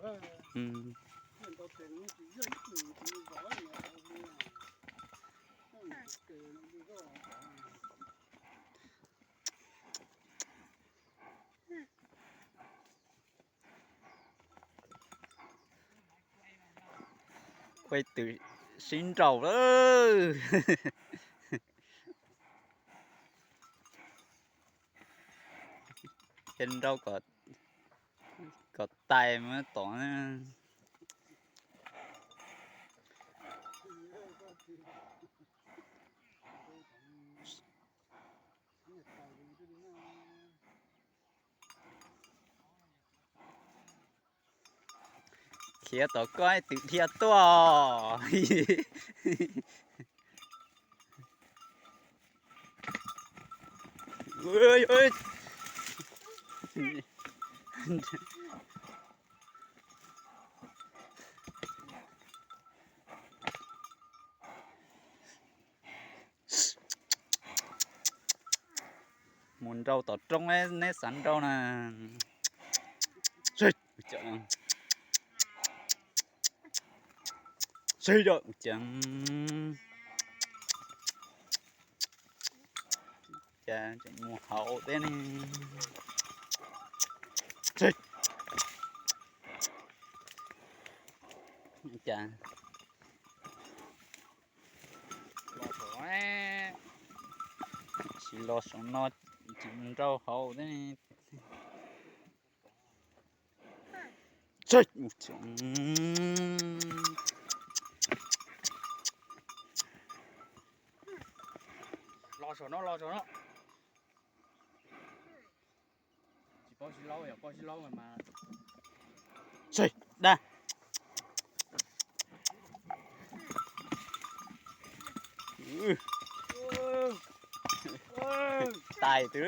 Ua twm sib nraus lawm. Ces nrau kom tais mus tom. Khiav tom koj twm dhia tuaj. Mus nrau tom roob, neb xav nrau na. Cas tseem mus hauv thiab ne. Cas tsis los saum no, tsis mus nrau hauv thiab ne. Los saum no, los saum no. Tsis paub sib laub, yog paub sib laub mas. Dab. Tais twb.